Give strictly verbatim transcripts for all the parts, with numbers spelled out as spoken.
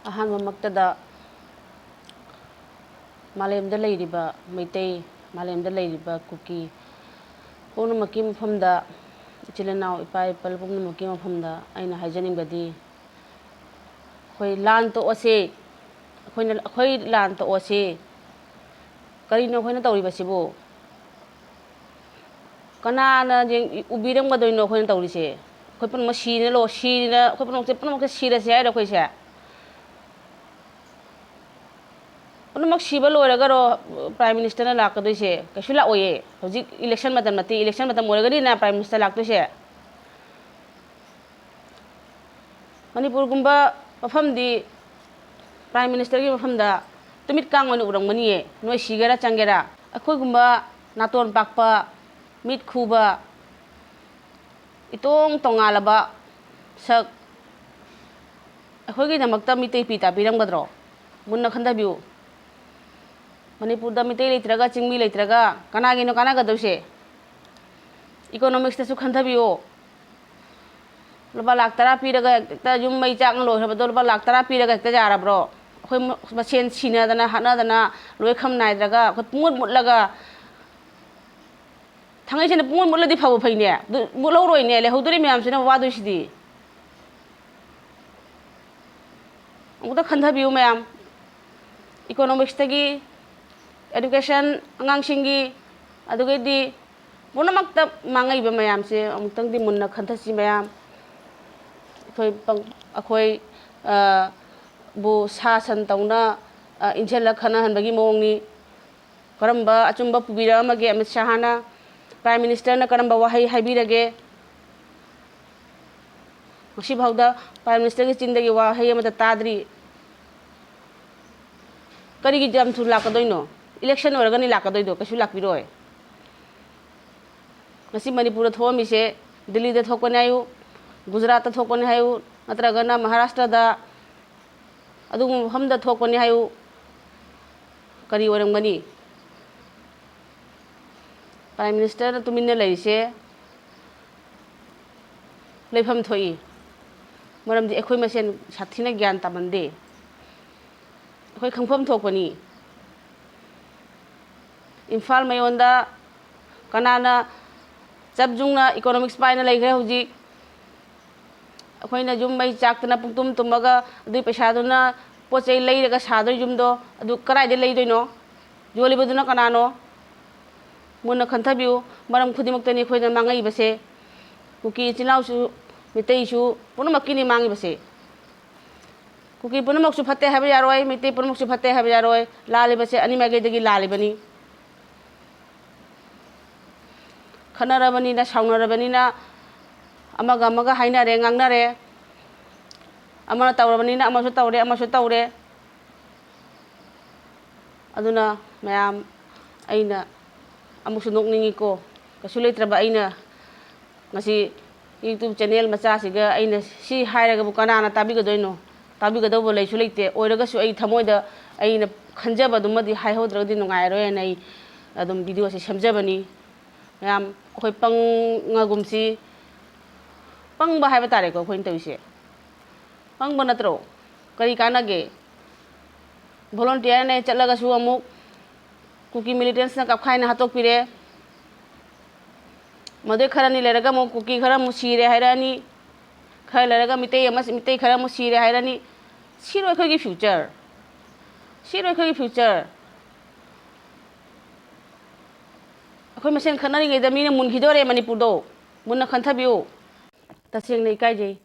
ꯑꯍꯥꯟꯕꯃꯛꯇꯗ ꯃꯥꯂꯦꯝꯗ ꯂꯩꯔꯤꯕ ꯃꯩꯇꯩ, ꯃꯥꯂꯦꯝꯗ ꯂꯩꯔꯤꯕ ꯀꯨꯀꯤ ꯄꯨꯝꯅꯃꯛꯀꯤ ꯃꯐꯝꯗ, ꯏꯆꯤꯜ ꯏꯅꯥꯎ, ꯏꯄꯥ ꯏꯄꯜ ꯄꯨꯝꯅꯃꯛꯀꯤ ꯃꯐꯝꯗ ꯑꯩꯅ ꯍꯥꯏꯖꯅꯤꯡꯕꯗꯤ, ꯑꯩꯈꯣꯏ ꯂꯥꯟ ꯇꯣꯛꯑꯁꯤ, ꯑꯩꯈꯣꯏꯅ, ꯑꯩꯈꯣꯏ ꯂꯥꯟ ꯇꯣꯛꯑꯁꯤ꯫ ꯀꯔꯤꯅꯣ ꯑꯩꯈꯣꯏꯅ ꯇꯧꯔꯤꯕꯁꯤꯕꯨ? ꯀꯅꯥꯅ ꯌꯦꯡ-, ꯎꯕꯤꯔꯝꯒꯗꯣꯏꯅꯣ ꯑꯩꯈꯣꯏꯅ ꯇꯧꯔꯤꯁꯦ? ꯑꯩꯈꯣꯏ ꯄꯨꯝꯅꯃꯛ ꯁꯤꯅ ꯂꯣ-, ꯁꯤꯅ, ꯑꯩꯈꯣꯏ ꯄꯨꯝꯅꯃꯛꯁꯦ, ꯄꯨꯝꯅꯃꯛꯁꯦ ꯁꯤꯔꯁꯦ ꯍꯥꯏꯔꯣ ꯑꯩꯈꯣꯏꯁꯦ? ꯄꯨꯝꯅꯃꯛ ꯁꯤꯕ ꯂꯣꯏꯔꯒꯔꯣ Prime Ministerꯅ ꯂꯥꯛꯀꯗꯣꯏꯁꯦ? ꯀꯩꯁꯨ ꯂꯥꯛꯑꯣꯏꯌꯦ꯫ ꯍꯧꯖꯤꯛ election ꯃꯇꯝ ꯅꯠꯇꯦ, election ꯃꯇꯝ ꯑꯣꯏꯔꯒꯅꯤꯅ Prime Minister ꯂꯥꯛꯇꯣꯏꯁꯦ꯫ ꯃꯅꯤꯄꯨꯔꯒꯨꯝꯕ ꯃꯐꯝꯗꯤ Prime Ministerꯒꯤ ꯃꯐꯝꯗ ꯇꯨꯃꯤꯠ ꯀꯥꯡ ꯑꯣꯏꯅ ꯎꯔꯝꯒꯅꯤꯌꯦ, ꯅꯣꯏ ꯁꯤꯒꯦꯔꯥ ꯆꯪꯒꯦꯔꯥ꯫ ꯑꯩꯈꯣꯏꯒꯨꯝꯕ ꯅꯥꯇꯣꯟ ꯄꯥꯛꯄ, ꯃꯤꯠ ꯈꯨꯕ, ꯏꯇꯣꯡ ꯇꯣꯉꯥꯜꯂꯕ ꯁꯛ, ꯑꯩꯈꯣꯏꯒꯤꯗꯃꯛꯇ ꯃꯤꯇꯩ ꯄꯤ ꯇꯥꯕꯤꯔꯝꯒꯗ꯭ꯔꯣ? ꯃꯨꯟꯅ ꯈꯟꯊꯕꯤꯌꯨ꯫ ꯃꯅꯤꯄꯨꯔꯗ ꯃꯤꯇꯩ ꯂꯩꯇ꯭ꯔꯒ, ꯆꯤꯡꯃꯤ ꯂꯩꯇ꯭ꯔꯒ ꯀꯅꯥꯒꯤꯅꯣ ꯀꯥꯟꯅꯒꯗꯧꯁꯦ? Economicsꯇꯁꯨ ꯈꯟꯊꯕꯤꯌꯨ꯫ ꯂꯨꯄꯥ ꯂꯥꯛ ꯇꯔꯥ ꯄꯤꯔꯒ ꯍꯦꯛꯇ ꯌꯨꯝ ꯃꯩ ꯆꯥꯛꯅ ꯂꯣꯏꯈ꯭ꯔꯕꯗꯣ ꯂꯨꯄꯥ ꯂꯥꯛ ꯇꯔꯥ ꯄꯤꯔꯒ ꯍꯦꯛꯇ ꯌꯥꯔꯕ꯭ꯔꯣ? ꯑꯩꯈꯣꯏ ꯃ-, ꯃꯁꯦꯟ ꯁꯤꯅꯗꯅ, ꯍꯥꯠꯅꯗꯅ, ꯂꯣꯏ ꯈꯝ ꯅꯥꯏꯗ꯭ꯔꯒ, ꯑꯩꯈꯣꯏ ꯄꯨꯡꯃꯨꯠ ꯃꯨꯠꯂꯒ, ꯊꯥꯡꯉꯩꯁꯦꯡꯅ ꯄꯨꯡꯃꯨꯠ ꯃꯨꯠꯂꯗꯤ ꯐꯕꯨ ꯐꯩꯅꯦ꯫ ꯑꯗꯨ ꯃꯨꯠꯍꯧꯔꯣꯏꯅꯦ, ꯂꯩꯍꯧꯗꯣꯔꯤ ꯃꯌꯥꯝꯁꯤꯅ ꯋꯥꯗꯣꯏꯁꯤꯗꯤ꯫ ꯑꯃꯨꯛꯇ ꯈꯟꯊꯕꯤꯌꯨ ꯃꯌꯥꯝ꯫ Economicsꯇꯒꯤ, education, ꯑꯉꯥꯡꯁꯤꯡꯒꯤ, ꯑꯗꯨꯗꯒꯤꯗꯤ ꯄꯨꯝꯅꯃꯛꯇ ꯃꯥꯡꯉꯛꯏꯕ ꯃꯌꯥꯝꯁꯦ ꯑꯃꯨꯛꯇꯪꯗꯤ ꯃꯨꯟꯅ ꯈꯟꯊꯁꯤ ꯃꯌꯥꯝ꯫ ꯑꯩꯈꯣꯏ ꯄꯪ-, ꯑꯩꯈꯣꯏ, ꯑ, ꯕꯨ ꯁꯥ ꯁꯟ ꯇꯧꯅ, ꯑ, ꯏꯟꯁꯤꯜꯂ ꯈꯠꯅꯍꯟꯕꯒꯤ ꯃꯑꯣꯡꯅꯤ꯫ ꯀꯔꯝꯕ ꯑꯆꯨꯝꯕ ꯄꯨꯕꯤꯔꯛꯑꯝꯃꯒꯦ ꯑꯃꯤꯠ ꯁꯍꯥꯅ? Prime Ministerꯅ ꯀꯔꯝꯕ ꯋꯥꯍꯩ ꯍꯥꯏꯕꯤꯔꯒꯦ? ꯉꯁꯤꯐꯥꯎꯗ Prime Ministerꯒꯤ ꯆꯤꯟꯗꯒꯤ ꯋꯥꯍꯩ ꯑꯃꯠꯇ ꯇꯥꯗ꯭ꯔꯤ꯫ ꯀꯔꯤꯒꯤ ꯌꯥꯝ ꯊꯨꯅ ꯂꯥꯛꯀꯗꯣꯏꯅꯣ? Election ꯑꯣꯏꯔꯒꯅꯤ ꯂꯥꯛꯀꯗꯣꯏꯗꯣ, ꯀꯩꯁꯨ ꯂꯥꯛꯄꯤꯔꯣꯏ꯫ ꯉꯁꯤ ꯃꯅꯤꯄꯨꯔꯗ ꯊꯣꯛꯑꯝꯃꯤꯁꯦ, ꯗꯤꯜꯂꯤꯗ ꯊꯣꯛꯄꯅꯦ ꯍꯥꯏꯌꯨ, ꯒꯨꯖꯔꯥꯠꯇ ꯊꯣꯛꯄꯅꯦ ꯍꯥꯏꯌꯨ, ꯅꯠꯇ꯭ꯔꯒꯅ ꯃꯍꯥꯔꯥꯁꯇ꯭ꯔꯗ, ꯑꯗꯨꯒꯨꯝꯕ ꯃꯐꯝꯗ ꯊꯣꯛꯄꯅꯦ ꯍꯥꯏꯌꯨ, ꯀꯔꯤ ꯑꯣꯏꯔꯝꯒꯅꯤ? Prime Ministerꯅ ꯇꯨꯃꯤꯟꯅ ꯂꯩꯔꯤꯁꯦ ꯂꯩꯐꯝ ꯊꯣꯛꯏ꯫ ꯃꯔꯝꯗꯤ ꯑꯩꯈꯣꯏ ꯃꯁꯦꯟ ꯁꯥꯊꯤꯅ ꯒ꯭ꯌꯥꯟ ꯇꯥꯃꯟꯗꯦ꯫ ꯑꯩꯈꯣꯏ ꯈꯪꯐꯝ ꯊꯣꯛꯄꯅꯤ꯫ ꯏꯝꯐꯥꯜ ꯃꯌꯣꯟꯗ ꯀꯅꯥꯅ ꯆꯞ ꯌꯨꯡꯅ economics ꯄꯥꯏꯅ ꯂꯩꯈ꯭ꯔꯦ ꯍꯧꯖꯤꯛ? ꯑꯩꯈꯣꯏꯅ ꯌꯨꯝ ꯃꯩ ꯆꯥꯛꯇꯅ ꯄꯨꯡꯇꯨꯝ ꯇꯨꯝꯃꯒ ꯑꯗꯨꯒꯤ ꯄꯩꯁꯥꯗꯨꯅ ꯄꯣꯠ ꯆꯩ ꯂꯩꯔꯒ ꯁꯥꯗꯣꯏ ꯌꯨꯝꯗꯣ, ꯑꯗꯨ ꯀꯗꯥꯏꯗ ꯂꯩꯗꯣꯏꯅꯣ? ꯌꯣꯜꯂꯤꯕꯗꯨꯅ ꯀꯅꯥꯅꯣ? ꯃꯨꯟꯅ ꯈꯟꯊꯕꯤꯌꯨ꯫ ꯃꯔꯝ ꯈꯨꯗꯤꯡꯃꯛꯇꯅꯤ ꯑꯩꯈꯣꯏꯅ ꯃꯥꯡꯉꯛꯏꯕꯁꯦ꯫ ꯀꯨꯀꯤ ꯏꯆꯤꯜ ꯏꯅꯥꯎꯁꯨ, ꯃꯤꯇꯩꯁꯨ ꯄꯨꯝꯅꯃꯛꯀꯤꯅꯤ ꯃꯥꯡꯉꯤꯕꯁꯦ꯫ ꯀꯨꯀꯤ ꯄꯨꯝꯅꯃꯛꯁꯨ ꯐꯠꯇꯦ ꯍꯥꯏꯕ ꯌꯥꯔꯣꯏ, ꯃꯩꯇꯩ ꯄꯨꯝꯅꯃꯛꯁꯨ ꯐꯠꯇꯦ ꯍꯥꯏꯕ ꯌꯥꯔꯣꯏ꯫ ꯂꯥꯜꯂꯤꯕꯁꯦ ꯑꯅꯤ ꯃꯥꯏꯀꯩꯗꯒꯤ ꯂꯥꯜꯂꯤꯕꯅꯤ꯫ ꯈꯠꯅꯔꯕꯅꯤꯅ, ꯁꯥꯎꯅꯔꯕꯅꯤꯅ ꯑꯃꯒ ꯑꯃꯒ ꯍꯥꯏꯅꯔꯦ, ꯉꯥꯡꯅꯔꯦ꯫ ꯑꯃꯅ ꯇꯧꯔꯕꯅꯤꯅ ꯑꯃꯁꯨ ꯇꯧꯔꯦ, ꯑꯃꯁꯨ ꯇꯧꯔꯦ꯫ ꯑꯗꯨꯅ ꯃꯌꯥꯝ, ꯑꯩꯅ ꯑꯃꯨꯛꯁꯨ ꯅꯣꯛꯅꯤꯡꯉꯤꯀꯣ꯫ ꯀꯩꯁꯨ ꯂꯩꯇ꯭ꯔꯕ ꯑꯩꯅ ꯉꯁꯤ YouTube channel ꯃꯆꯥꯁꯤꯒ ꯑꯩꯅ ꯁꯤ ꯍꯥꯏꯔꯒꯕꯨ ꯀꯅꯥꯅ ꯇꯥꯕꯤꯒꯗꯣꯏꯅꯣ? ꯇꯥꯕꯤꯒꯗꯧꯕ ꯂꯩꯁꯨ ꯂꯩꯇꯦ꯫ ꯑꯣꯏꯔꯒꯁꯨ ꯑꯩ ꯊꯃꯣꯏꯗ ꯑꯩꯅ ꯈꯟꯖꯕꯗꯨꯃꯗꯤ ꯍꯥꯏꯍꯧꯗ꯭ꯔꯒꯗꯤ ꯅꯨꯡꯉꯥꯏꯔꯣꯏ ꯍꯥꯏꯅ ꯑꯩ ꯑꯗꯨꯝ video ꯁꯦ ꯁꯦꯝꯖꯕꯅꯤ꯫ ꯃꯌꯥꯝ, ꯑꯩꯈꯣꯏ ꯄꯪꯉꯒꯨꯝꯁꯤ, ꯄꯪꯕ ꯍꯥꯏꯕ ꯇꯥꯔꯦꯀꯣ ꯑꯩꯈꯣꯏꯅ ꯇꯧꯔꯤꯁꯦ꯫ ꯄꯪꯕ ꯅꯠꯇ꯭ꯔꯣ? ꯀꯔꯤ ꯀꯥꯟꯅꯒꯦ? Volunteer ꯅꯦ ꯆꯠꯂꯒꯁꯨ ꯑꯃꯨꯛ ꯀꯨꯀꯤ militants ꯅ ꯀꯥꯞꯈꯥꯏꯅ ꯍꯥꯠꯇꯣꯛꯄꯤꯔꯦ꯫ ꯃꯗꯨꯗꯩ ꯈꯔꯅꯤ ꯂꯩꯔꯒ ꯑꯃꯨꯛ ꯀꯨꯀꯤ ꯈꯔ ꯑꯃꯨꯛ ꯁꯤꯔꯦ ꯍꯥꯏꯔꯛꯑꯅꯤ꯫ ꯈꯔ ꯂꯩꯔꯒ ꯃꯤꯇꯩ ꯑꯃ, ꯃꯤꯇꯩ ꯈꯔ ꯑꯃꯨꯛ ꯁꯤꯔꯦ ꯍꯥꯏꯔꯛꯑꯅꯤ꯫ ꯁꯤꯔꯣ ꯑꯩꯈꯣꯏꯒꯤ future꯫ ꯁꯤꯔꯣ ꯑꯩꯈꯣꯏꯒꯤ future꯫ ꯑꯩꯈꯣꯏ ꯃꯁꯦꯟ ꯈꯠꯅꯔꯤꯉꯩꯗ ꯃꯤꯅ ꯃꯨꯟꯈꯤꯗꯣꯔꯦ ꯃꯅꯤꯄꯨꯔꯗꯣ꯫ ꯃꯨꯟꯅ ꯈꯟꯊꯕꯤꯌꯨ꯫ ꯇꯁꯦꯡꯅ ꯏꯀꯥꯏꯖꯩ꯫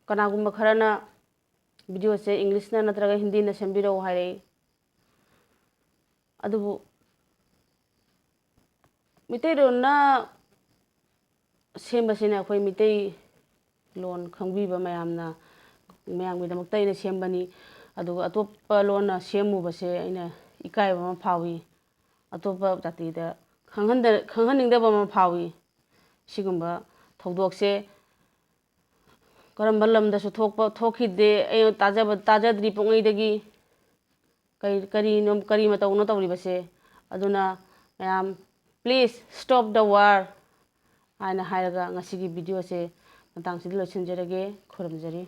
ꯀꯅꯥꯒꯨꯝꯕ ꯈꯔꯅ video ꯁꯦ English ꯅ ꯅꯠꯇ꯭ꯔꯒ ꯍꯤꯟꯗꯤꯅ ꯁꯦꯝꯕꯤꯔꯛꯎ ꯍꯥꯏꯔꯛꯏ꯫ ꯑꯗꯨꯕꯨ ꯃꯤꯇꯩꯂꯣꯟꯅ ꯁꯦꯝꯕꯁꯤꯅ ꯑꯩꯈꯣꯏ ꯃꯤꯇꯩ ꯂꯣꯟ ꯈꯪꯕꯤꯕ ꯃꯌꯥꯝꯅ, ꯃꯌꯥꯝꯒꯤꯗꯃꯛꯇ ꯑꯩꯅ ꯁꯦꯝꯕꯅꯤ꯫ ꯑꯗꯨꯒ ꯑꯇꯣꯞꯄ ꯂꯣꯟꯅ ꯁꯦꯝꯃꯨꯕꯁꯦ ꯑꯩꯅ ꯏꯀꯥꯏꯕ ꯑꯃ ꯐꯥꯎꯏ꯫ ꯑꯇꯣꯞꯄ ꯖꯥꯇꯤꯗ ꯈꯪꯍꯟꯗ-, ꯈꯪꯍꯟꯅꯤꯡꯗꯕ ꯑꯃ ꯐꯥꯎꯏ꯫ ꯁꯤꯒꯨꯝꯕ ꯊꯧꯗꯣꯛꯁꯦ ꯀꯔꯝꯕ ꯂꯝꯗꯁꯨ ꯊꯣꯛꯄ, ꯊꯣꯛꯈꯤꯗꯦ꯫ ꯑꯩꯅ ꯇꯥꯖꯕ, ꯇꯥꯖꯗ꯭ꯔꯤ ꯄꯣꯛꯉꯩꯗꯒꯤ꯫ ꯀꯔꯤ, ꯀꯔꯤꯅꯣ, ꯀꯔꯤ ꯃꯇꯧꯅꯣ ꯇꯧꯔꯤꯕꯁꯦ? ꯑꯗꯨꯅ ꯃꯌꯥꯝ, please stop the war ꯍꯥꯏꯅ ꯍꯥꯏꯔꯒ ꯉꯁꯤꯒꯤ video ꯁꯦ ꯃꯇꯥꯡꯁꯤꯗ ꯂꯣꯏꯁꯤꯟꯖꯔꯒꯦ꯫ ꯈꯨꯔꯨꯝꯖꯔꯤ꯫